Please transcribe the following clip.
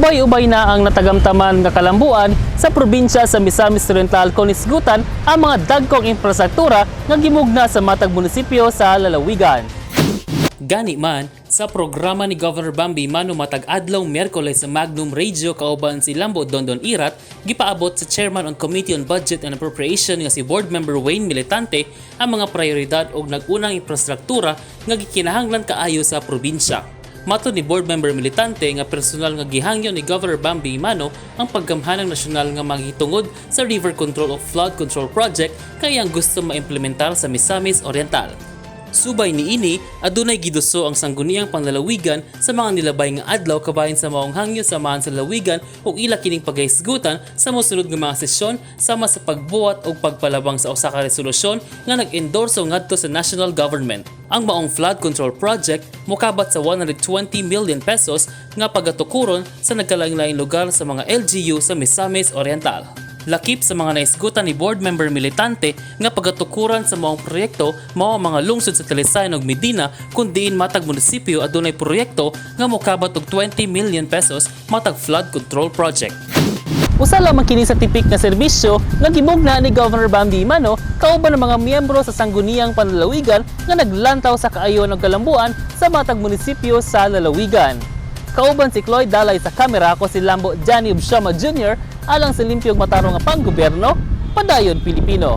Ubay-ubay na ang natagamtaman nga kalambuan sa probinsya sa Misamis Oriental kon hisgutan ang mga dagkong infrastruktura nga gimugna sa matag munisipyo sa lalawigan. Gani man, sa programa ni Governor Bambi Mano matag adlaw Miyerkules sa Magnum Radio kauban si Lambo Dondon Irat, gipaabot sa Chairman on Committee on Budget and Appropriation nga si Board Member Wayne Militante ang mga prioridad og nag-unang infrastruktura nga gikinahanglan kaayo sa probinsya. Matod ni Board Member Militante nga personal nga gihangyo ni Governor Bambi Mano ang paggamhanang nasyonal nga maghitungod sa River Control ug Flood Control Project kay ang gusto maimplementar sa Misamis Oriental. Subay niini, adunay giduso ang Sangguniang Panlalawigan sa mga nilabay nga adlaw kabahin sa maong hangyo samahan sa lalawigan ug ila kining pagahisgutan sa mosunod nga mga sesyon sama sa pagbuhat og pagpalabang sa usa ka resolusyon nga nag-endorso ngadto sa national government. Ang maong flood control project mokabat sa 120 million pesos nga pagatukuron sa nagkalain-laing lugar sa mga LGU sa Misamis Oriental. Lakip sa mga naisgutan ni board member Militante nga pagatukuran sa maong proyekto mao ang mga lungsod sa Talisayan ug Medina, kun diin matag munisipyo adunay proyekto nga mokabat og 20 million pesos matag flood control project. Usa lamang kini sa tipik nga serbisyo nga gimugna ni Governor Bambi Mano kauban ng mga miyembro sa Sangguniang Panlalawigan nga naglantaw sa kaayon og kalambuan sa matag munisipyo sa lalawigan. Kauban si Cloyd Dalay sa kamera, ko si Lambo Johnny Obsioma Jr. alang sa limpyong matarong nga panggobyerno, Padayon Pilipino.